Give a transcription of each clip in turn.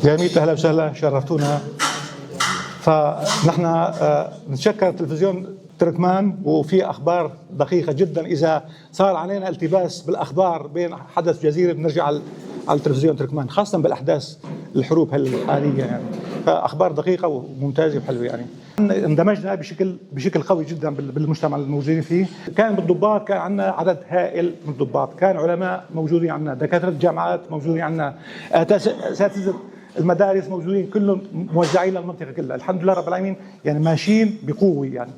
يا ميت اهلا وسهلا، شرفتونا. فنحن نتشكر تلفزيون تركمان، وفي اخبار دقيقة جدا. اذا صار علينا التباس بالاخبار بين حدث جزيرة بنرجع على التلفزيون تركمان، خاصة بالاحداث الحروب الحالية يعني، فاخبار دقيقة وممتازة وحلوه يعني. اندمجنا بشكل قوي جدا بالمجتمع الموجودين فيه. كان بالضباط كان عندنا عدد هائل من الضباط، كان علماء موجودين عندنا، دكاترة الجامعات موجودين عندنا، اساتذة المدارس موجودين، كلهم موزعين للمنطقة كلها. الحمد لله رب العالمين، يعني ماشيين بقوة يعني.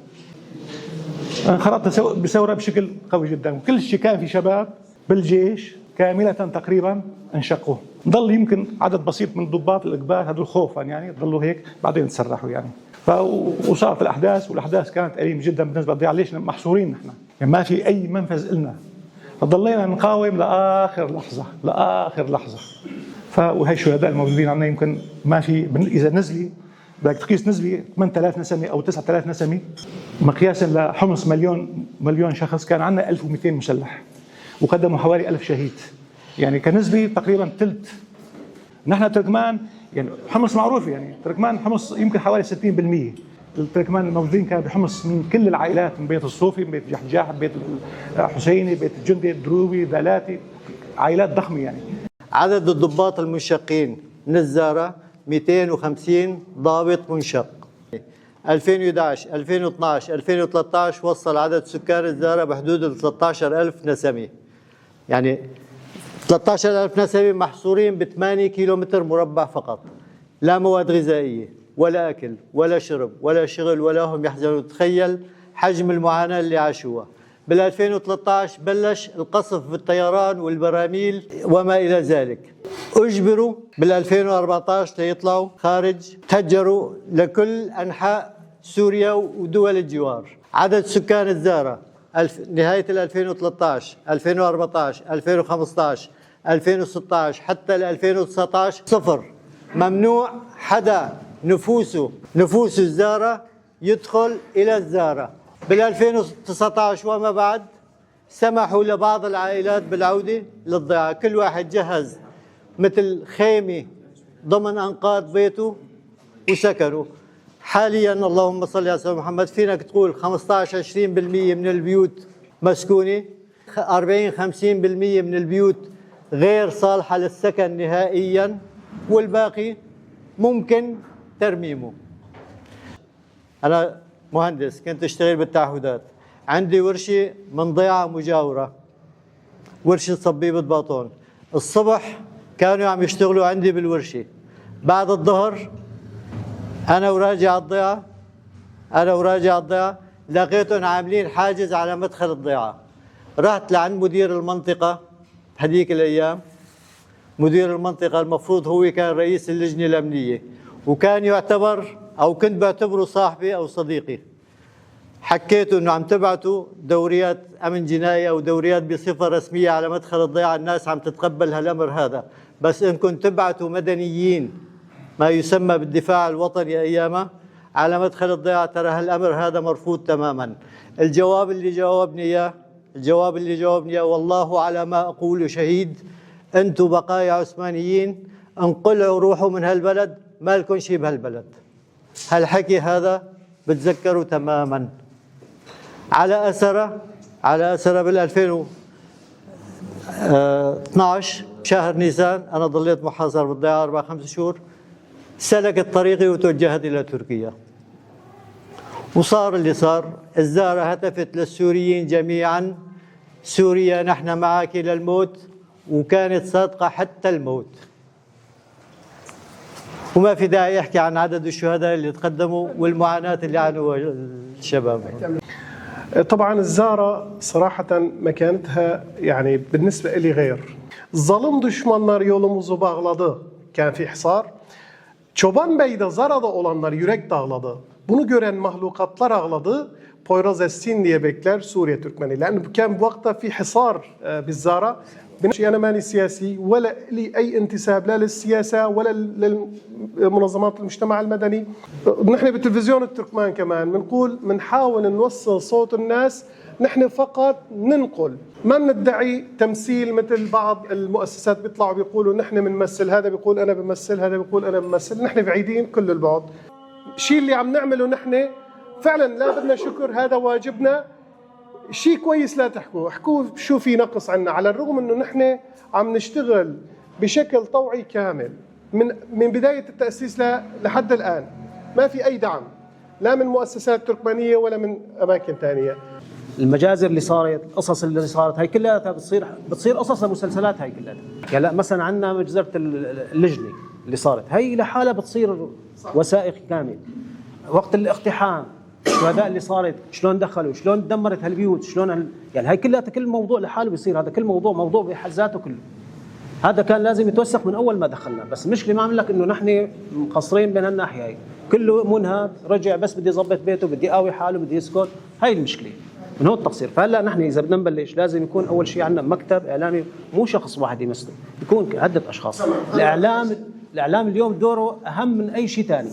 انخرطنا بثورة بشكل قوي جدا، وكل شيء كان في شباب بالجيش كاملة تقريبا انشقوا، ضل يمكن عدد بسيط من الضباط الكبار، هدول خوفا يعني ضلوا هيك، بعدين تسرحوا يعني. وصارت الاحداث، والاحداث كانت اليمه جدا بالنسبة للضيعه. ليش محصورين نحن؟ يعني ما في اي منفذ لنا، فضلينا نقاوم لاخر لحظة، لاخر لحظة. وهي الشهداء الموجودين عندنا يمكن ما في، اذا نزلي بدك تقيس نزلي 8000 نسمه او 9000 نسمه مقياسا لحمص مليون شخص، كان عندنا 1200 مسلح وقدموا حوالي 1000 شهيد، يعني كنسبة تقريبا ثلث. نحن تركمان يعني حمص معروف، يعني تركمان حمص يمكن حوالي 60% التركمان الموجودين كانوا بحمص من كل العائلات، من بيت الصوفي، من بيت جحجاح، من بيت الحسيني، بيت الجندي، الدروبي، دالاتي، عائلات ضخمة يعني. عدد الضباط المنشقين من الزارة 250 ضابط منشق. 2011 2012 2013 وصل عدد سكان الزارة بحدود ال 13000 نسمة، يعني 13000 نسمة محصورين ب 8 كيلومتر مربع فقط، لا مواد غذائية ولا أكل ولا شرب ولا شغل ولا هم يحزنون. تخيل حجم المعاناة اللي عاشوها. بال 2013 بلش القصف بالطيران والبراميل وما إلى ذلك. أجبروا بال 2014 ليطلعوا خارج، تهجروا لكل أنحاء سوريا ودول الجوار. عدد سكان الزارة نهاية ال 2013 2014 2015 2016 حتى ال 2019 صفر. ممنوع حدا نفوس الزارة يدخل إلى الزارة. بال 2019 وما بعد سمحوا لبعض العائلات بالعودة للضيعة، كل واحد جهز مثل خيمة ضمن أنقاض بيته وسكنوا. حاليا اللهم صل على سيدنا محمد فينك تقول 15-20% من البيوت مسكونة، 40-50% من البيوت غير صالحة للسكن نهائيا، والباقي ممكن ترميمه. أنا مهندس كنت اشتغل بالتعهدات، عندي ورشة من ضيعة مجاورة، ورشة صبيبة باطون. الصبح كانوا عم يشتغلوا عندي بالورشة، بعد الظهر أنا وراجع الضيعة لقيتهم عاملين حاجز على مدخل الضيعة. رحت لعند مدير المنطقة هذيك الأيام، مدير المنطقة المفروض هو كان رئيس اللجنة الأمنية، وكان يعتبر أو كنت بعتبره صاحبي أو صديقي. حكيته إنه عم تبعتوا دوريات أمن جنائي أو دوريات بصفة رسمية على مدخل الضيعة، الناس عم تتقبل هالأمر هذا، بس إنكم تبعتوا مدنيين ما يسمى بالدفاع الوطني أيامه على مدخل الضيعة، ترى هالأمر هذا مرفوض تماما. الجواب اللي جاوبني إياه والله على ما أقول شهيد، أنتم بقايا عثمانيين، انقلعوا روحوا من هالبلد، ما لكم شيء بهالبلد. هالحكي هذا بتذكره تماما. على أثره بال 2012 شهر نيسان أنا ضليت محاصر بالضيعة 4-5 شهور. سلكت طريقي وتوجهت إلى تركيا، وصار اللي صار. الزارة هتفت للسوريين جميعا، سوريا نحن معك إلى الموت، وكانت صادقة حتى الموت. وما في داعي أحكي عن عدد الشهداء اللي تقدموا والمعاناة اللي عانوها الشباب. طبعا الزارة صراحة مكانتها يعني بالنسبة إلي غير. Zalim düşmanlar yolumuzu bağladı. Kan fi hisar. Çoban Bey'de Zara'da olanlar yürek dağladı. Bunu gören mahlukatlar ağladı. Poyraz essin diye bekler Suriye Türkmeni. لأنه كان بوقتها في حصار بالزارة. أنا ماني سياسي ولا لي أي انتساب لا للسياسة ولا للمنظمات المجتمع المدني. نحن بتلفزيون التركمان كمان بنقول بنحاول نوصل صوت الناس نحن فقط ننقل، ما بندعي تمثيل مثل بعض المؤسسات بيطلعوا بيقولوا نحن بنمثل، هذا بيقول أنا بمثل، هذا بيقول أنا بمثل. نحن بعيدين كل البعد. الشيء اللي عم نعمله نحن فعلا لا بدنا شكر، هذا واجبنا. شيء كويس لا تحكوا، احكوا شو في نقص عنا، على الرغم انه نحن عم نشتغل بشكل طوعي كامل من بداية التأسيس لحد الآن، ما في أي دعم لا من مؤسسات تركمانية ولا من أماكن ثانية. المجازر اللي صارت، القصص اللي صارت، هي كلها بتصير قصص لمسلسلات هي كلها. يعني لا مثلا عندنا مجزرة اللجنة اللي صارت، هي لحالها بتصير وثائق كامل. وقت الاقتحام، الشهداء اللي صارت، شلون دخلوا، شلون دمرت هالبيوت، شلون يعني هي كلها كل موضوع لحاله بيصير، هذا كل موضوع بحد ذاته كله. هذا كان لازم يتوثق من اول ما دخلنا، بس المشكلة ما عم لك انه نحن مقصرين بين هالناحية هي، كله منهك رجع بس بدي يظبط بيته، بدي قاوي حاله، بدي يسكت، هاي المشكلة. من هون التقصير. فهلا نحن اذا بدنا نبلش لازم يكون اول شيء عندنا مكتب اعلامي، مو شخص واحد يمثله، يكون عده اشخاص. الاعلام اليوم دوره اهم من اي شيء ثاني،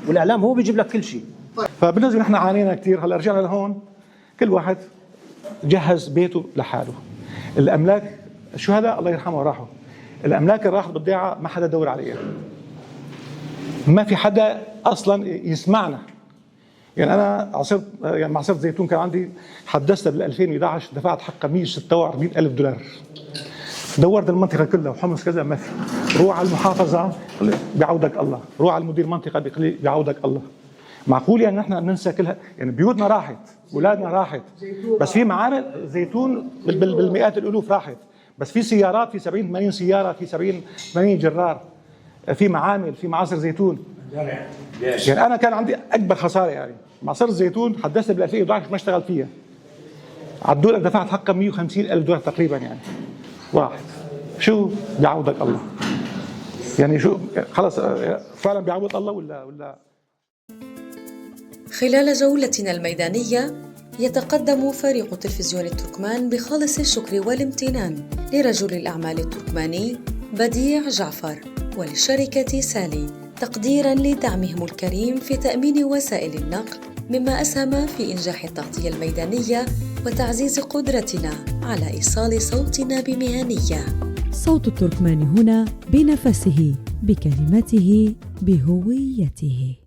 والاعلام هو بيجيب لك كل شيء. فبالنسبه نحن عانينا كثير. هلا رجعنا لهون كل واحد جهز بيته لحاله. الاملاك الشهداء الله يرحمه راحوا، الاملاك اللي راحت بالضيعه ما حدا دور عليها، ما في حدا اصلا يسمعنا. يعني انا عصرت، يعني معصرة زيتون كان عندي، حدثتها بال 2011، دفعت حقها 146 الف دولار. دورت المنطقة كلها وحمص كذا ما في. روح على المحافظة بيعودك الله، روح على المدير منطقة بيقول لي بيعودك الله. معقول يعني نحن ننسى كلها؟ يعني بيوتنا راحت، اولادنا راحت، بس في معامل زيتون بالمئات الالوف راحت، بس في سيارات، في 70 80 سيارة، في 70 80 جرار، في معامل، في معاصر زيتون. يعني انا كان عندي اكبر خسارة، يعني معصره الزيتون حدثتها بال 2011 ما اشتغلت فيها. على الدولار دفعت حقها 150 الف دولار تقريبا، يعني واحد شو بيعوضك الله؟ يعني شو خلص فعلا بيعوض الله ولا؟ خلال جولتنا الميدانية يتقدم فريق تلفزيون التركمان بخالص الشكر والامتنان لرجل الأعمال التركماني بديع جعفر ولشركة سالي تقديراً لدعمهم الكريم في تأمين وسائل النقل، مما أسهم في إنجاح التغطية الميدانية وتعزيز قدرتنا على إيصال صوتنا بمهنية. صوت التركمان هنا بنفسه، بكلمته، بهويته.